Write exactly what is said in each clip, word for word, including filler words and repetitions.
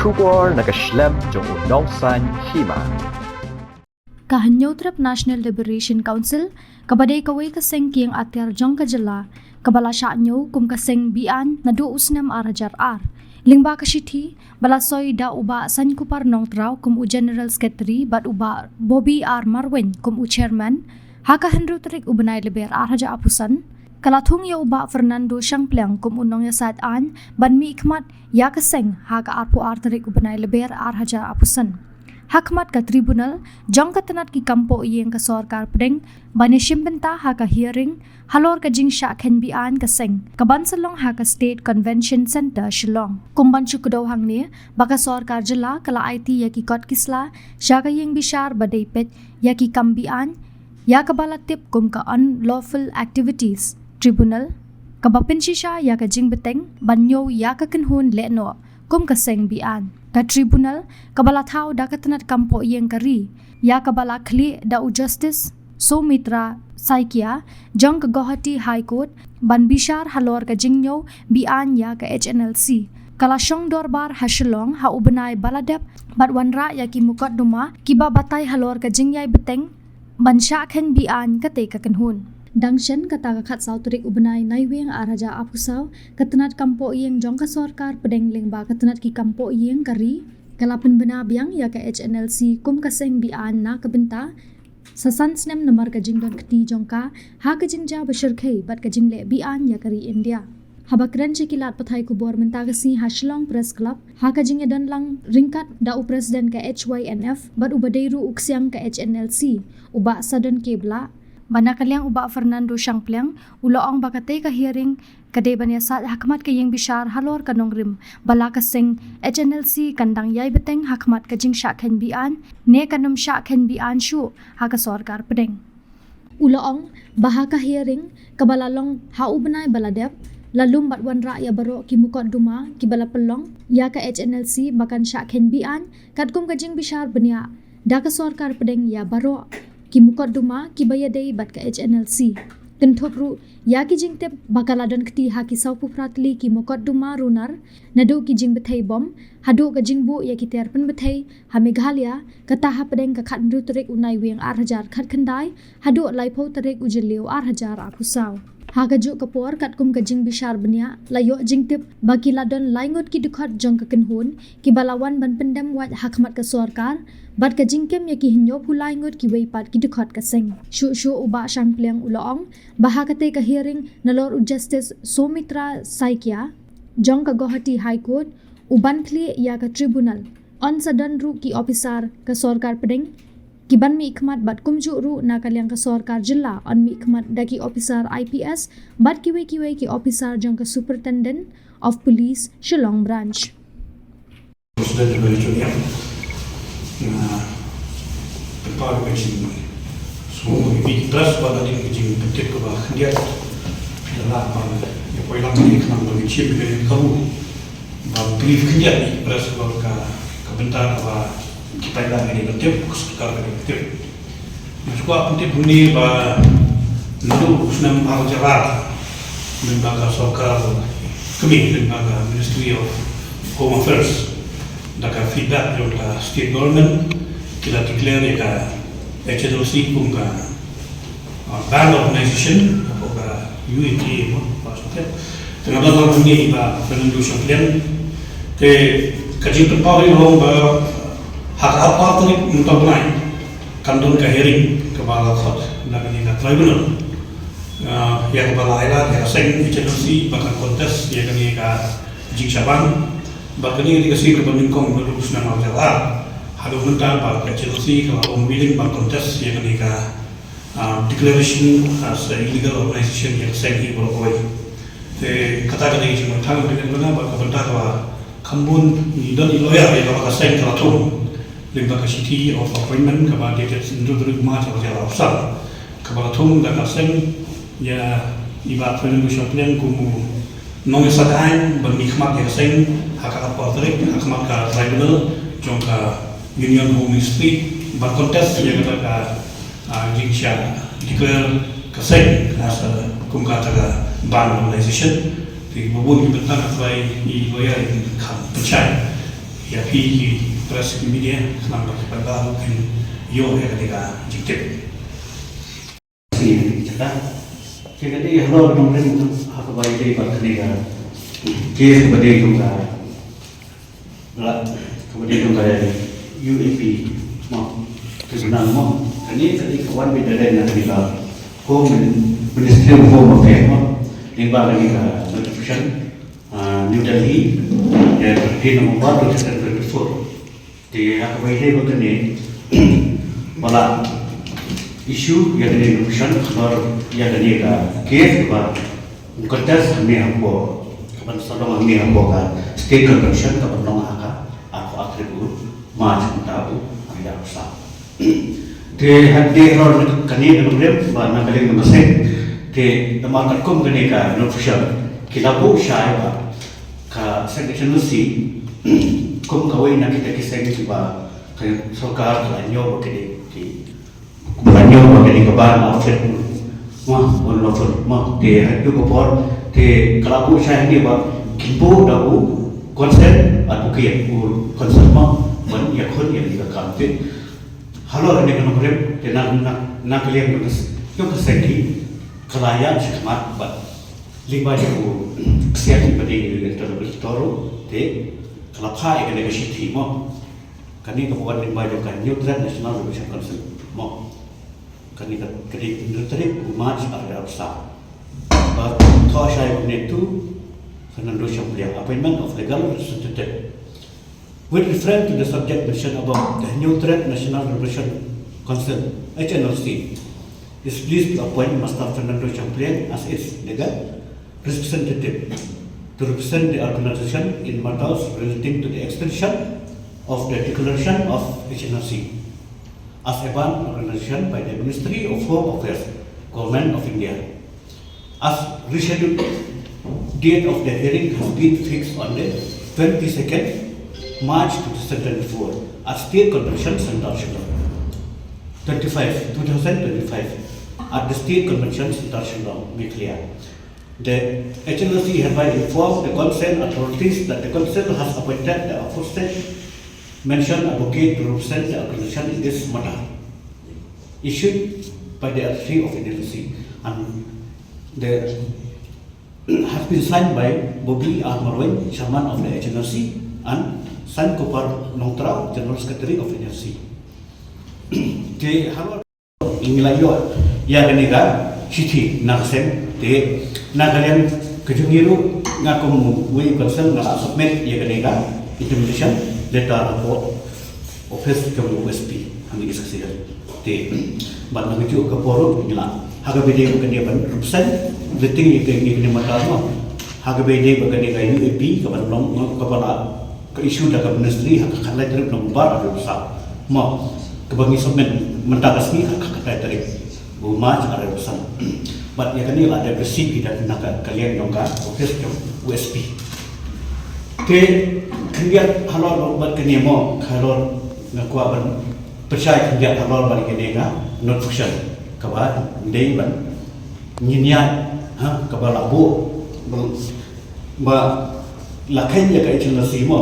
Khubor na ka shlem jong u nongsan hima. Ka Hynñiewtrep National Liberation Council, kaba dei kawei ka seng kieng atiar jong ka jylla, kaba la shah ñiew kum ka seng Bi Ain naduh u snem ar hajar ar. Lyngba ka shithi ba la soi da u Bah Sainkupar Nongtraw kum u General Secretary bad u Bah Bobby R Marwein kum u Chairman, ha ka hynriew tarik u bnai Lber ar hajar arphew san, ka la thung ïa u Bah Fernando Shangpliang kum u nongïasaid aiñ ban mihkhmat ïa ka seng ha ka arphew ar tarik u bnai Lber ar hajar arphew san. Ha khmat ka tribunal jong ka tnat ki kam pohïing ka sorkar pdeng ban ïashim bynta ha ka hearing halor ka jingshah kheiñ beaiñ ka seng, kaban sa long ha ka State Convention Centre, Shillong. Kum ban shu kdew hangne ba ka sorkar jylla ka la aiti ïa ki kot ki sla sha ka ïing bishar ba dei peit ïa ki kam beaiñ, ïa kaba la tip kum ka Unlawful Activities Tribunal, kaba pynshisha ïa ka jingbteng ban ñiew ïa ka kynhun lehnoh kum ka seng beaiñ. Ka tribunal kaba la thaw da ka tnat kam pohïing ka ri, ïa kaba la khlieh da u Justice Soumitra Saikia jong ka Guwahati High Court ban bishar halor ka jingñiew beaiñ ïa ka H N L C, ka la shong dorbar ha Shillong ha u bnai ba la dep bad wanrah ïa ki mukotduma kiba batai halor ka jingïai bteng ban shah kheiñ beaiñ katei ka kynhun. Dang shen kata ka khatsaw tarik u bnai Naiwieng ar hajar arphew saw, ka tnat kam pohïing jong ka sorkar pdeng lyngba ka tnat ki kam pohïing ka ri, ka la pynbna biang ïa ka H N L C kum ka seng beaiñ na ka bynta sa san snem namar ka jingdon kti jong ka ha ka jingjia ba shyrkhei bad ka jingleh beaiñ ïa ka ri India. Haba kren sha ki lad pathai khubor mynta ka sngi ha Shillong Press Club, ha ka jingïadonlang ryngkat da u President ka H Y N F bad uba dei ruh u ksiang ka H N L C, u Bah Sadon K Blah, ba na ka liang u Bah Fernando Shangpliang, u la ong ba katei ka hearing ka dei ban ïasaid ha khmat ka ïing bishar halor ka nongrim ba la ka seng H N L C kan dang ïai bteng ha khmat ka jingshah kheiñ beaiñ ne kan ym shah kheiñ beaiñ shuh ha ka sorkar pdeng. U la ong ba ha ka hearing kaba la long ha u bnai ba la dep, la lum bad wanrah ïa baroh ki mukotduma kiba la pynlong ïa ka H N L C ba kan shah kheiñ beaiñ katkum ka jingbishar bniah da ka sorkar pdeng ïa baroh ki mukotduma kiba ïadei bad ka H N L C. Kynthup ruh ïa ki jingtip ba ka la don kti ha ki sawphew phra tylli ki mukotduma runar, naduh ki jingbthei bom haduh ka jingbuh ïa ki tiar pynbthei ha Meghalaya, kata hapdeng ka khathynriew tarik u Naiwieng ar hajar khatkhyndai haduh laiphew tarik u Jylliew ar hajar arphew saw. Ha kajuh ka por, katkum ka jingbishar bniah, la ïoh jingtip ba ki la don lai ngut ki dkhot jong ka kynhun kiba la wan ban pyndem wait ha khmat ka sorkar, bad ka jingkem ïa ki hynñiewphew lai ngut kiwei pat ki dkhot ka seng. Shuh shuh u Bah Shangpliang u la ong ba ha katei ka hearing nalor u Justice Soumitra Saikia jong ka Guwahati High Court, u ban khlieh ïa ka tribunal, yn sa don ruh ki ophisar ka sorkar pdeng kiban mihkhmat bad kumjuh ruh na ka liang ka sorkar jylla yn mihkhmat da ki ophisar I P S bad kiwei kiwei ki ophisar jong ka Superintendent of Police Shillong Branch. President of the Union, na, the power of action. So, ïa ki press ba la dei ka jingpyntip kaba khyndiat, da la ba ïa poi lang ïa ka nang ba ngi shim ïa ka kabu ba brief khyndiat ïa ki press ba ka, ka bynta kaba ki paidbah ngi dei ban tip, ka sorkar ka dei ban tip. Nga sngewkwah pyntip hangne ba naduh u snem ar hajar ar, lyngba ka sorkar kmie, lyngba ka Ministry of Home Affairs, da ka feedback jong ka state government, ki la declare ïa ka H N L C kum ka, uh, banned organization, ka U A P A mo, ba sngewthuh. Te nga don lang hangne i Bah Fernando Shangpliang. Te ka jingpynpaw ïa u long ba ha ka arphew tarik mynta u bnai kan don ka hearing kaba la khot na kane ka tribunal. Ah, ïa kaba la ai lad ïa ka seng H N L C ba kan contest ïa kane ka jingshah ban. Bad kane ka dei ka sien kaba nyngkong naduh u snem ar hajar ar haduh mynta ba ka H N L C ka la ong willing ban contest ïa kane ka, ah, declaration as a illegal organization ïa ka seng hi baroh kawei. Te kata ka dei ka jingmynthang ka dei ka bynta kaba kham bun ngi don i lawyer ïa kaba ka seng ka la thung lyngba ka shithi of appointment kaba dated hynriew tarik March ar hajar arphew san, kaba la thung da ka seng ïa i Bah Fernando Shangpliang kum u nongïasaid aiñ ban mihkhmat ïa ka seng ha ka arphew tarik ha khmat ka tribunal jong ka Union Home Ministry ban contest ïa kata ka, ah, jingshah declare ka seng as a, kum kata ka banned organization. Te ba bun ki bynta nga trai i lawyer in kham pynshai. Ïa phi ki press, ki media, khnang ba ki paidbah kin ïoh ïa kane ka jingtip. Sien jaka. Te ka dei halor ka nongrim ha kaba ïadei bad kane ka case kaba dei jong ka, la, kaba dei jong ka U A P mo. Te kane mo, kane ka dei ka wan beit direct na kane ka Home Min-, Ministry of Home Affairs mo. Lyngba kane ka notification, ah, New Delhi, ïa thirteen November two thousand twenty-four. Te ha kaba ïadei bad kane, ba la issue ïa kane ka notification halor ïa kane ka case kaba contest hangne hapoh, kaban sa long hangne hapoh ka State Convention kaban long ha ka arphew ar tarik u March mynta u ar hajar arphew saw. Te hadien halor kane ka nongrim ba na ka liang ka seng, te namar katkum kane ka notification ki la buh shai ba ka seng H N O C kum kawei na kita ki seng kiba ka sorkar ka la ñiew ba kine ki, ba la ñiew ba kine ka ban outfit mo, unlawful mo. Te ha katu ka por te ka la buh shai hangne ba kin buh da u concerned advocate, u concerned mo, ban ïakhun ïa kane ka kam. Te halor kane ka nongrim te na, na, na ka liang jong ka s-, jong ka seng ki ka la ïaid shakhmat bad lyngba jong u ksiar ba dei interlocutor te ka la phah ïa kane ka shithi mo. Kane kaba wan lyngba jong ka New Threat National Resolution Council mo. Kane ka, ka dei hynriew tarik u March ar hajar arphew saw. Ba thoh shai une u Fernando Shangpliang, appointment of legal representative. With reference to the subject mentioned above, the Hynñiewtrep National Liberation Council, H N L C, is pleased to appoint Mister Fernando Shangpliang as its legal representative to represent the organization in matters relating to the extension of the declaration of H N L C as a banned organization by the Ministry of Home Affairs, Government of India. As rescheduled date of the hearing has been fixed on the twenty-second March two thousand twenty-four at State Convention Center, Shillong. Twenty-five, two thousand twenty-five, at the State Convention Center, Shillong, Meghalaya. The H N L C hereby informs the concerned authorities that the council has appointed the aforesaid mentioned advocate to represent the organization in this matter. Issued by the authority of H N L C, and the has been signed by Bobby R Marwein, Chairman of the H N L C, and Sankupar Nongtraw, General Secretary of H N L C. Te halor ngi la ïoh ïa kane ka shithi na ka seng, te na ka liang ka jong ngi ruh, nga kum uwei u council nga la submit ïa kane ka intimidation letter hapoh office jong u S P ha Meghalaya. Te bad na kajuh ka por ruh ngi la, ha kaba ïadei bad kane ban represent, letting ïa kane, ïa kane matter mo. Ha kaba ïadei bad kane ka U A P kaban long, kaba la ka issue da ka ministry ha ka khatlai tarik November ar hajar arphew saw mo, kaba ngi submit mynta ka sngi ha ka khatlai tarik u March ar hajar arphew saw. Bad ïa kane la dep receive da na ka, ka liang jong ka office jong u S P. Te khyndiat halor bad kane mo, halor nga kwah ban pynshai khyndiat halor bad kane ka notification kaba dei ban ngin ïa, ha, kaba la buh ba la kheiñ ïa ka H N L C mo,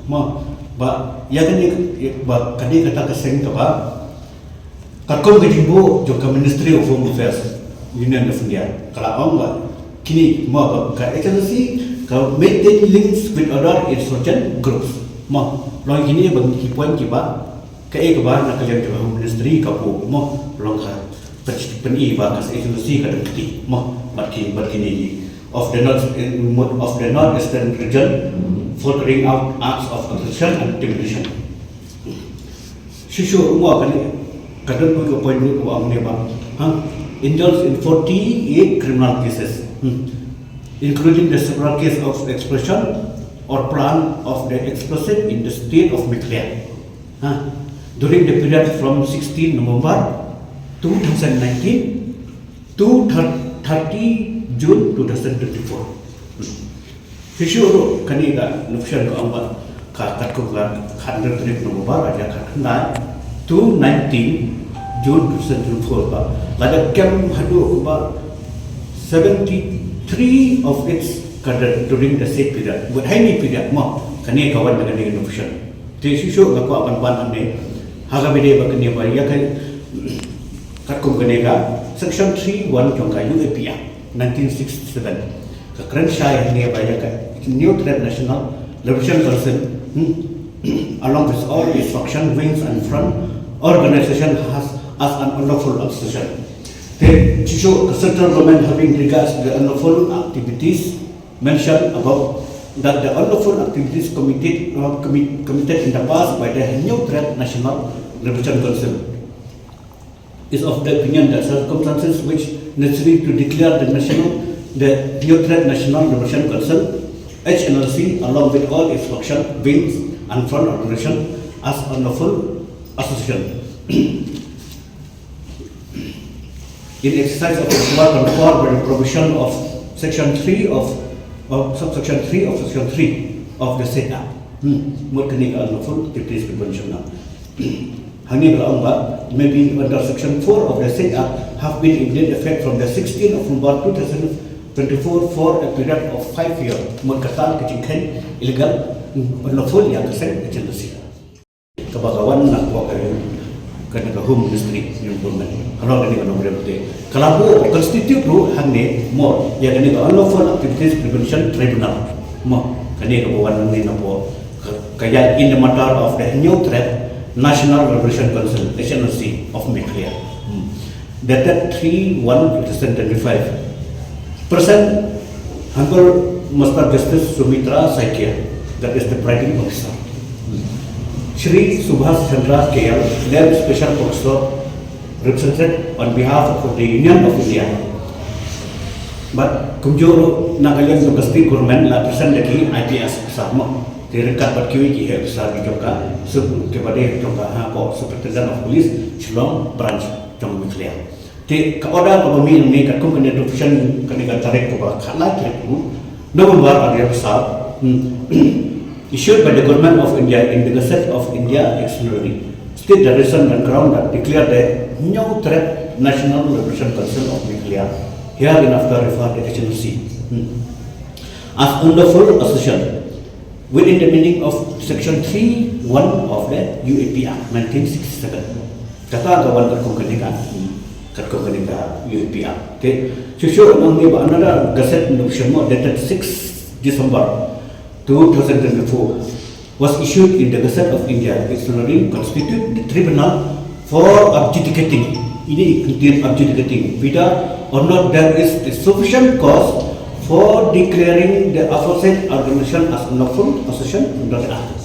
mo, ba ïa kane, ba kane kata ka seng kaba katkum ka jingbuh jong ka Ministry of Home Affairs, Union of India, ka la ong ba kine mo, ba ka H N L C ka maintain links with other insurgent groups mo. Long kine ba ki point kiba kaei kaba na ka liang jong ka Home Ministry ka buh mo, long ka pyn-, pyni ba ka H N L C ka dang kti mo bad ki, bad kine ki of the North, of the North Eastern region, furthering out acts of coercion and intimidation. Shuh shuh mo, kane ka don ka point ruh ba ong ne ba, ha, indulge in forty-eight criminal cases, hmm, including the several case of expression or plan of the explosive in the state of Meghalaya. Ha, during the period from sixteen November two thousand nineteen to thir-, thirty June two thousand twenty-four. Shuh shuh ruh kane ka notification ka ong ba ka katkum ka khathynriew tarik November ar hajar khatkhyndai to nineteen June two thousand twenty-four ba la dep kem haduh kumba seventy-three of its cadre during the said period. Bad ha ine i period mo, kane ka wan da kane ka notification. Te shuh shuh nga kwah ban ban hangne ha kaba ïadei bad kane ba ïa ka, katkum kane ka Section three one jong ka U A P Act nineteen sixty-seven. Ka kren shai hangne ba ïa ka Hynñiewtrep National Liberation Council, hmm, along with all its function, wings and front organization has as an unlawful association. Te shuh shuh ka central government having regards to the unlawful activities mentioned above, that the unlawful activities committed, uh, commit, committed in the past by the Hynñiewtrep National Liberation Council is of the opinion that circumstances which necessary to declare the national, the Hynñiewtrep National Liberation Council, H N L C, along with all its function, wings and front organization as unlawful association. In exercise of its power conferred by the provision of Section three of, of subsection three of Section three of the said Act. Hmm. Mut kane ka unlawful activities prevention na. Hangne ka la ong ba, may be under Section four of the said Act have been in effect from the sixteenth of November two thousand twenty-four for a period of five years. Mut kata ka jingkheiñ illegal, hmm, unlawful ïa ka seng agency. Kaba ka wan na ka, ka, ka Home Ministry, Union Government. Halor kane ka nongrim te ka la buh constitute ruh hangne mo ïa kane ka Unlawful Activities Prevention Tribunal. Mo kane kaba wan hangne na po ka, ka ïa in the matter of the Hynñiewtrep National Liberation Council, H N L C, of Meghalaya. Hmm. Dated three one two thousand twenty-five. Present, Honorable Master Justice Sumitra Saikia, that is the presiding officer. Shri Subhash Chandra K L, Land Special Prosecutor, represented on behalf of the Union of India. But kumjuh ruh na ka liang jong ka state government la present da ki I P S officer mo. Te ryngkat bad kiwei ki heh officer ki jong ka, sub, kiba dei jong ka ha ko Superintendent of Police, Shillong Branch jong Meghalaya. Te ka order kaba mih nangne katkum kane ka decision kane ka tarik kaba khatlai tarik u November arphew saw, hmm, issued by the Government of India in the Gazette of India Extraordinary. State the reason and ground that declare the Hynñiewtrep National Liberation Council of Meghalaya, hereinafter referred to H N L C, hmm, as unlawful association within the meaning of Section three one of the U A P Act nineteen sixty-seven. Kata ka wan katkum kane ka, katkum kane ka U A P Act. Te shuh shuh nangne ba another gazette notification mo dated six December two thousand twenty-four was issued in the Gazette of India, which constitute the tribunal for adjudicating, ini kemudian adjudicating, whether or not there is a sufficient cause for declaring the aforesaid organization as unlawful association under the Act.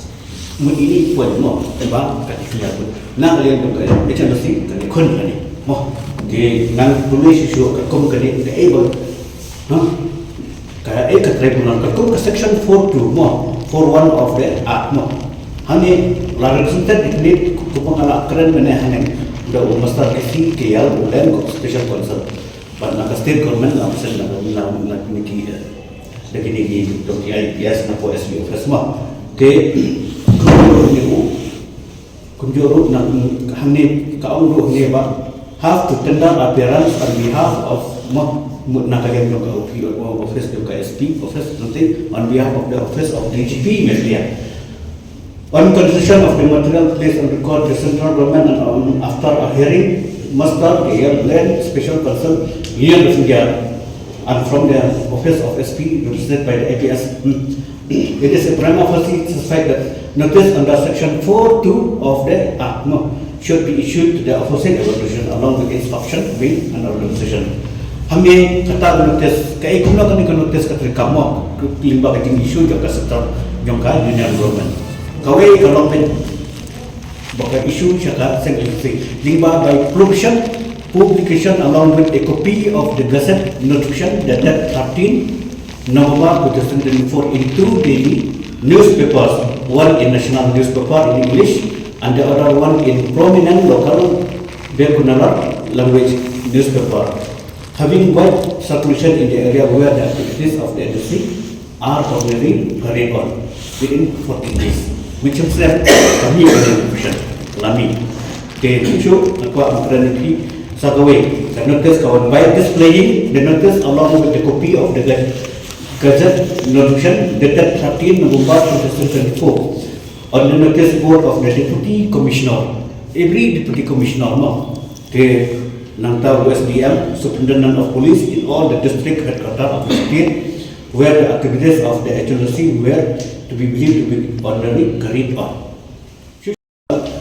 Mut ini point mo, ba ka declare pun. Na kalian tu kalian, macam nasi kalian kun kalian. Mo, di nang tulis isu katkum kalian, the able. Huh? Ka, eh, ka tribunal katkum ka section four two mo, four one of the Act mo. Hangne la represented ni ku pangala kren mene hangne da u Master K C K L u Land Special Counsel. But na ka state government la mesen na na na niki, eh, da kini ki dong ki I P S na ko S P office mo. Te ku ni u Kumjuh ruh na hangne ka ong ruh hangne ba have to tender appearance on behalf of mo, mut na ka liang jong ka O P, office jong ka S P office, something on behalf of the office of D G P Meghalaya. On consideration of the material placed on record, the central government and, um, after a hearing, Master K L Land Special Counsel Union of India and from the office of S P represented by the I P S. Hmm. It is a prima facie satisfied that notice under section four two of the Act, no, should be issued to the aforesaid organization along with its function, wing and organization. Hangne kata ka notice, kaei kumno kane ka notice ka treikam mo, lyngba ka jing-issue jong ka sector jong ka Union Government. Kawei ka long pyn ba ka issue sha ka seng agency lyngba by provision, publication along with a copy of the gazette notification dated thirteen November two thousand twenty-four in two daily newspapers, one in national newspaper in English and the other one in prominent local Veernagar language newspaper, having wide circulation in the area where the activities of the agency are ordinarily carried on within fourteen days. Mynshem slem kami ka notification lami. Te shuh shuh nga kwah ban kren ïa phi sa kawei ka notice ka wan by displaying the notice along with the copy of the gazette notification dated thirteen November two thousand twenty-four. On the notice board of the Deputy Commissioner, every Deputy Commissioner, no, te nangta S D M, Superintendent of Police in all the district headquarter of the state where the activities of the H N O C were to be believed to be ordinarily carried on.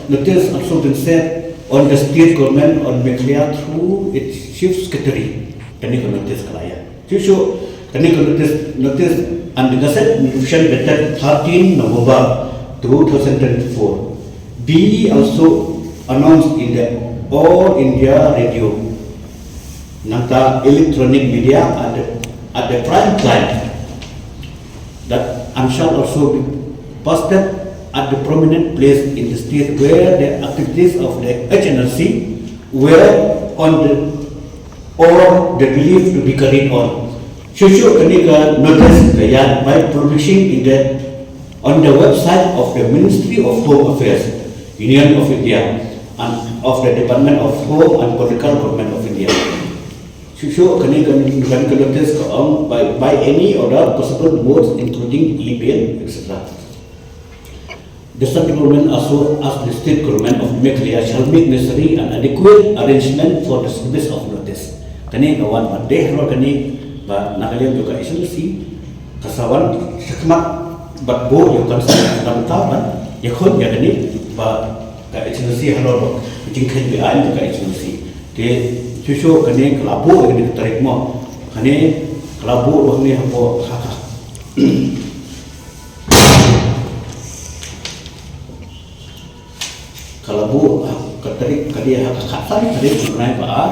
Notice also been sent on the state government on Meghalaya through its chief secretary. Kane ka notice ka la ïa. Shuh shuh, kane ka notice, notice and the gazette notification dated thirteen November two thousand twenty-four. Be also announced in the All India Radio, nangta electronic media at the, at the prime time, that and shall also be posted at the prominent place in the state where the activities of the H N O C were on the or the belief to be carried on. Shuh shuh kane ka notice ka ïa by publishing in the on the website of the Ministry of Home Affairs, Union of India, and of the Department of Home and Political Government of India. Shuh shuh kane ka, kane ka notice ka ong by, by any other possible modes including email, et cetera. The central government as well as the state government of Meghalaya shall make necessary and adequate arrangement for the service of notice. Kane ka wan ba dei halor kane ba na ka liang jong ka H N O C ka sa wan shakhmat bad buh ïa ka consent na ka bynta ban ïakhun ïa kane ba ka H N O C halor ba ka jingkheiñ be-aiñ jong ka H N O C. Te shuh shuh kane ka la buh ïa kane ka tarik mo. Kane ka la buh ruh ne hapoh ha ka Ka la buh ha ka tarik, ka dei ha ka khatsan tarik u bnai ba ar.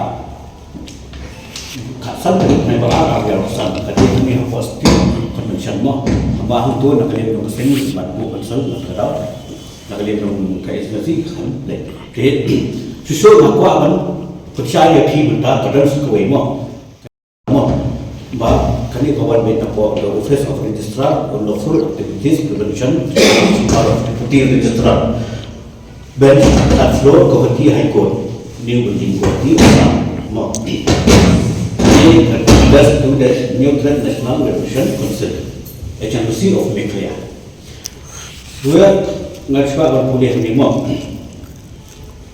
Khatsan tarik u bnai ba ar, ar hajar arphew san, ka dei hangne ha State Convention mo. Haba hangto na ka liang jong ka seng ban buh council na ka daw, na ka liang jong ka agency kan dei. Te shuh shuh nga kwah ban pynshai ïa phi mynta ka don sa kawei mo. Mo, ba kane ka wan beit na ka, the Office of Registrar on Lawful Activities Prevention, Chamber of Deputy Registrar, Bench, Third Floor, Guwahati High Court, New Building, Guwahati, Assam. Mo, ini address to the Hynñiewtrep National Liberation Council, H N O C of Meghalaya. Where, nga shuwa ban pule ni mo.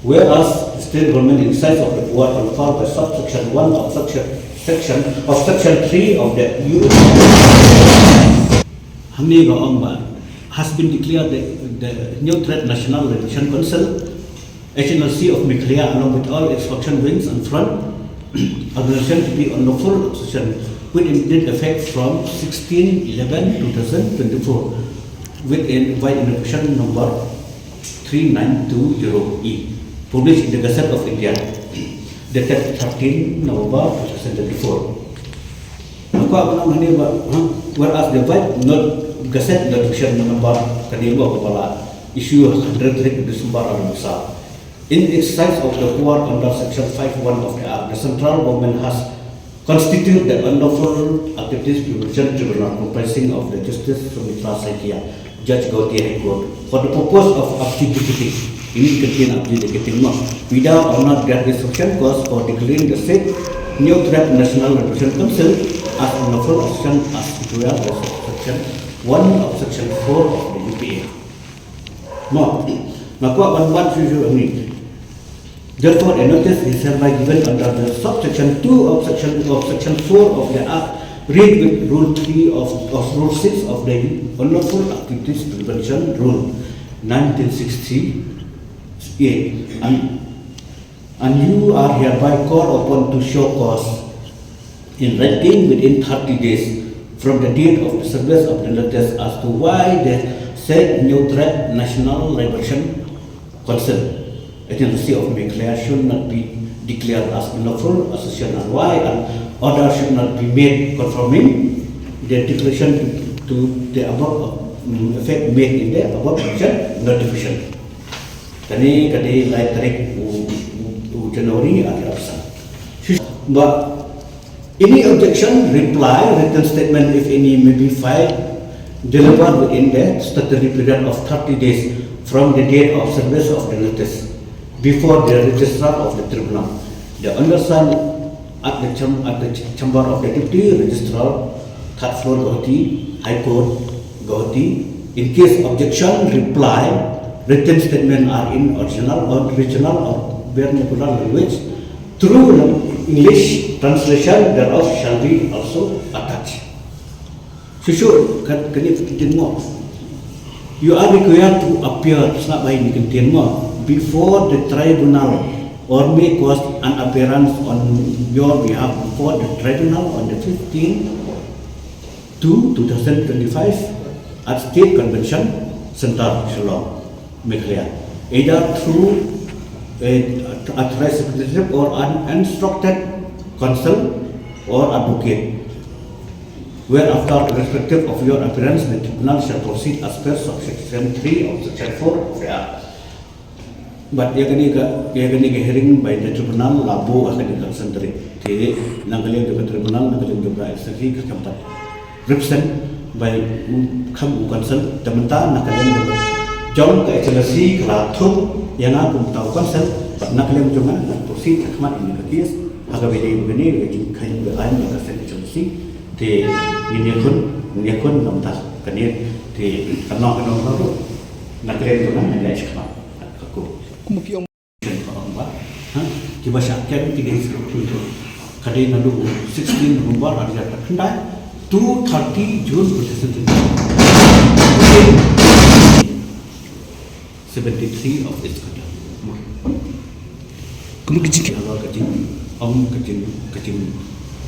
Whereas the state government exercise of the power conferred by subsection one of section, section, of section three of the U Hangne ka ong ba has been declared the, the Hynñiewtrep National Liberation Council, H N L C of Meghalaya, along with all its function wings and front organization to be on lawful association with immediate effect from sixteen eleven two thousand twenty-four, with in, by innovation number three nine two zero E, published in the Gazette of India, dated thirteen November two thousand twenty-four. Nga kwah ban ong hangne ba, ha, whereas the White Not-, Gazette notification number ka dei ba ka la issue ha ka hynriew tarik December ar hajar arphew san. In exercise of the power under section five one of the Act, the central government has constituted the unlawful activities prevention tribunal comprising of the Justice Sumitra Saikia, Judge Guwahati High Court, for the purpose of adjudicating, ini ka ktien adjudicating mo, whether or not there is sufficient cause for declaring the said Hynñiewtrep National Liberation Council as unlawful association as required by subsection one of section four of the U P A. Mo, nga kwah ban wan shuh shuh ni. Therefore, a notice is hereby given under the subsection two of section, of section four of the Act, read with Rule three of, of Rule six of the Unlawful Activities Prevention Rule, nineteen sixty-eight, and, and you are hereby called upon to show cause in writing within thirty days from the date of the service of the notice as to why the said Hynñiewtrep National Liberation Council, H N L C of Meghalaya, should not be declared as unlawful association and why an order should not be made confirming the declaration to, to the above, mm, effect made in the above mentioned notification. Kane ka dei lai tarik u, u, u January ar hajar arphew san. Shuh shuh ba any objection, reply, written statement, if any, may be filed, delivered within the statutory period of thirty days from the date of service of the notice before the registrar of the tribunal. The undersigned at the cham-, at the ch-, chamber of the deputy registrar, third floor, Guwahati High Court, Guwahati, In case objection, reply, written statement are in original or regional or vernacular language. Through English translation thereof shall be also attached. Shuh shuh, kat kani ktien mo. You are required to appear, sngap bai ni ktien mo, before the tribunal or may cause an appearance on your behalf before the tribunal on the fifteenth to two thousand twenty-five at State Convention Center, Shillong, Meghalaya, either through a authorized representative or an instructed counsel or advocate. Whereafter, irrespective of your appearance, the tribunal shall proceed as per subsection three of section four of the Act. But ïa kane ka, ïa kane ka hearing by the tribunal la buh ha kane ka Sunday. Te na ka liang jong ka tribunal, na ka liang jong ka H L C ka kam pat represent by, um, kham u counsel, te mynta na ka liang jong ka, jong ka H L C ka la thung ïa nga kum uta u counsel, na ka liang jong nga ngan proceed ha khmat ïa ka case ha kaba ïadei bad kane ka jingkheiñ ba aiñ ïa ka seng H L C. Te ngin ïakhun, ngin ïakhun na ka bynta kane, te kan long, kan long ruh na ka liang jong nga ngan ïaid shakhmat ha ka court. Kumba ki ong Chen ka ong ba, ha, kiba shah kem ki dei sdang. Ka dei naduh sixteen November ar hajar khatkhyndai to thirty June two thousand twenty. Seventy-three of its conduct. Kumno ka jing- Halor ka jing, ong ka jing, ka jing,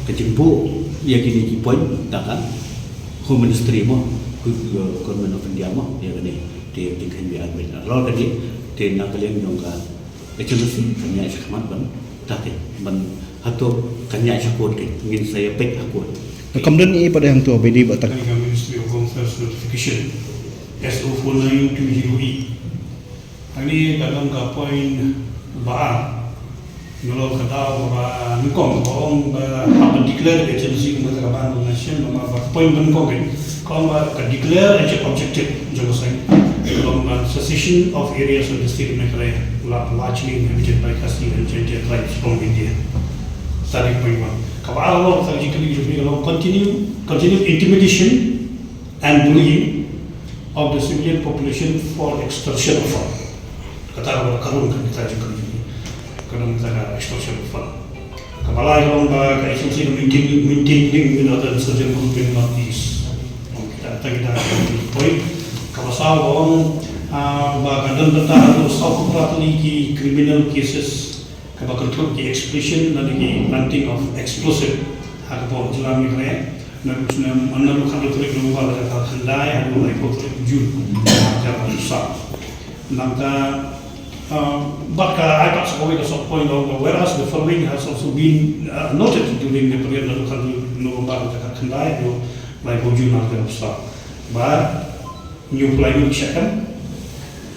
ka jingbuh ïa kine ki point da ka Home Ministry mo, ku, uh, Government of India mo, ïa kane. Te ka jingkheiñ ba aiñ, halor kane, te na ka liang jong ka H L C kan ïaid shakhmat ban, ta te, ban hato kan ïaid sha court, te ngin sa ïa peit ha court. Kam don ei pat hangto ba dei ba tak. Ka Ministry of Home Affairs notification, S O four nine two zero E. Hangne ka don ka point ba ar. Nalor ka daw ba nyngkong ba ong ba haba declare ka H L C kum kata ka band of nation, namar ba ka point ba nyngkong ka ong ba ka declare objective jong ka seng, ka ong ba cessation of areas of the state of Meghalaya la-, largely inhabited by Khasi and Jaintia tribes from India. Kata ka point one. Kaba ar, nalor ka jingkylli jong ka ong continue, continued intimidation and bullying of the civilian population for extortion of fund. Kata ka, ka rung ka kita jong ka, ka rung ka extortion of fund. Kaba lai ka long ba ka H L C ka maintain, maintain link with other insurgent group in North East. Kita, kita, kita point. Kaba saw ka long, ah, ba ka don bynta haduh saw phew phra tylli ki criminal cases. Kaba kynthup ki explosion lane ki planting of explosive ha ka pdeng jylla Meghalaya. Naduh snem, naduh khatar tarik November ar hajar khatkhyndai haduh laiphew tarik June ar hajar arphew saw. Nangta, uh, bad ka ai pat sa kawei ka sub point, whereas the following has also been, uh, noted during the period naduh khatar November ar hajar khatkhyndai haduh laiphew June ar hajar arphew saw. Ba Hynñiewphew lai ngut ki shah kem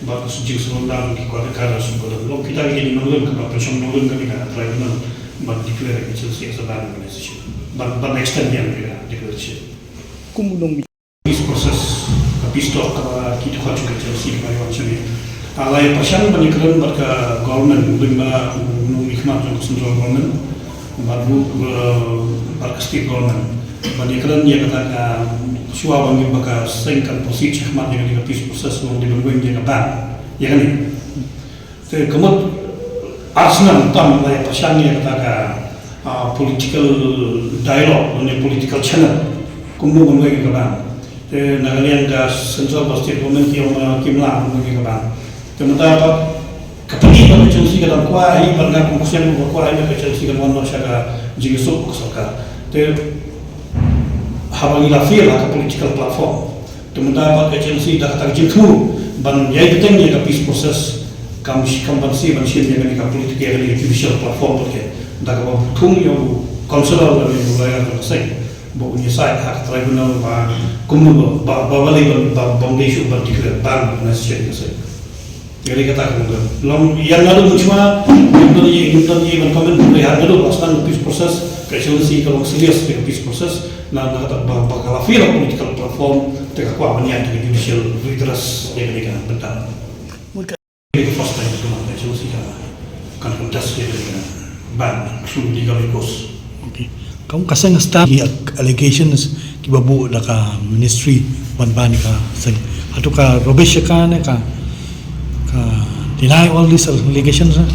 bad ka jingsngewdang ki kwah ka da sum ka da long kita ki nongrim kaba pynshong nongrim ka dei ka tribunal ban declare ka H L C as a banned organization, ban, ban extend ïa ka declaration. Kum u nong peace process, ka peace talk kaba ki dkhot jong ka H L C kiba ïa wan shane. Nga la ïa pyrshang ban ïakren bad ka government, lyngba u nongmihkhmat jong ka central government bad u, eh, bad ka state government ban ïakren ïa kata ka, shuwa ban ïa ba ka seng kan proceed shakhmat ïa kane ka peace process, long dei ban weng ïa ka ban ïa kane. Te ka mut ar snem tam la ïa pyrshang ïa kata ka, ah, political dialogue lane political channel kumno ban weng ïa ka ban. Te na ka liang ka central bad state government ki ong, ah, kim lah ban weng ïa ka ban. Te mynta pat ka pynïaid ba ka H L C ka dang kwah hi, bad nga kum u seng ruh nga kwah hi ba ka H L C kan wan noh sha ka jingïasuk ka sorkar. Te haba ngi la fail ha ka political platform, te mynta pat ka H L C da kata ka jingthmu ban ïai bteng ïa ka peace process, kam shi-, kam ban shu ban shim ïa kane ka political, ïa kane ka judicial platform pat, ke da kaba thung ïa u counsellor lane u lawyer jong ka seng ba un ïasaid ha ka tribunal ba kumno ba, ba, ba balei ban, ba, ba ym dei shuh ban declare ban na shisien ka seng. Ïa kata ka long, long ïa nga ruh mynshwa ngim don ïa, ngim don ïa ban comment, hynrei ha nga ruh ba sdang ka peace process, ka H L C ka long serious ïa ka peace process, na, na kata ba, ba ka la fail ha political platform, te ka kwah ban ïaid ha ka judicial redress ïa kane ka bynta. Ka first time ka H L C ka, kan contest ïa kane ka ban through legal recourse. Okay. Ka ong ka seng stad ki allegations kiba buh da ka ministry ban ban ïa ka seng. Hato ka rubbish ka ne ka, ka deny all these allegations, eh?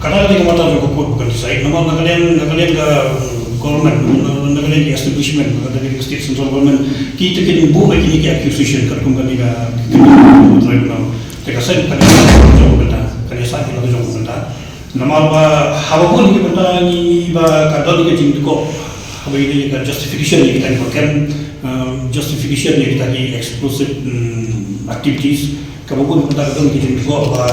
Kata ka dei ka matter jong ka court ba kan decide. Namar na ka liang, na ka liang ka, mm, government, na, na ka liang ka establishment, na ka liang ka state central government, ki te kin buh ïa kine ki accusation katkum kane ka, ka tribunal. Te ka seng ka jong ka bynta, ka seng ka jong ka bynta. Namar ba haba bun ki bynta ngi ba ka don ka jingdukok, haba ïadei ka justification ïa kita ki program, um, justification ïa kita ki explosive, um, activities, kaba bun bynta ka don ka jingdukok ba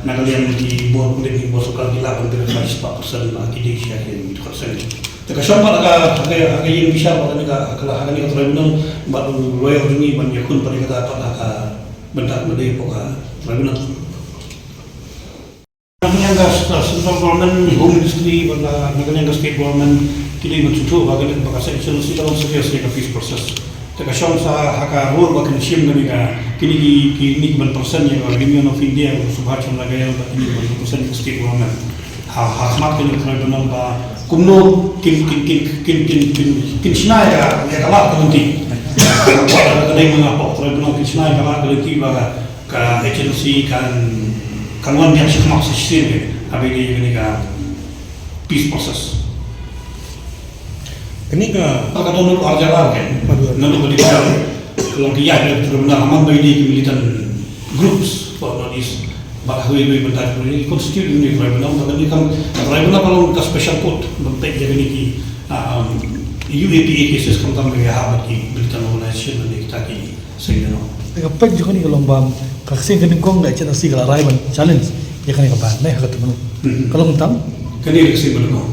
na ka liang ki bor pulit, ki bor sorkar ki lah ban pynbeit spah percent ba ki dei sha ki dukok seng. Te ka shong pat ha ka, ha ka, ha ka ïing bishar bad ha kane ka, ha ka, ha kane ka tribunal bad u lawyer jong ngi ban ïakhun pat ïa kata pat ha ka bynta kaba dei hapoh ka tribunal. Na ka liang ka, uh, central government, home ministry, bad na, na ka liang ka state government, ki dei ban sngewthuh ba ka, ba ka H N O C ka long serious ïa ka peace process. Te ka shong sa ha ka role ba kin shim kane ka, kine ki, kine ki ban present ïa ka Union of India, Subhash Chandra Ghayal, bad kine ki ban present ïa ka state government. Ha, ha khmat kane ka tribunal ba kumno kin, kin, kin shna ïa ka, ïa ka lad ka lynti. Ka dei ma nga hapoh tribunal kin shna ïa ka lad ka lynti ba ka H N O C kan, kan wan biang shakhmat sa shisien ke, haba ïadei kane ka peace process. Kane ka, ka don naduh arhajar ar ke, naduh ka dei ka long ka ïaid ka tribunal, ha man ba ïadei ki militant groups hapoh North East. Bad ha kawei kawei bynta ki constitute ïa kane ka tribunal, bad kane ka tribunal ka long ka special court ban peit ïa kine ki, ah, um, U A P A cases khamtam ïa ha bad ki militant organization bad kita ki Seng, you know. Te ka peit jong kane ka long ba ka seng ka nyngkong ka H N O C ka la rai ban challenge ïa kane ka ban, ne, ha ka tribunal. Mhm. Ka long tang? Kane ka seng ka nyngkong.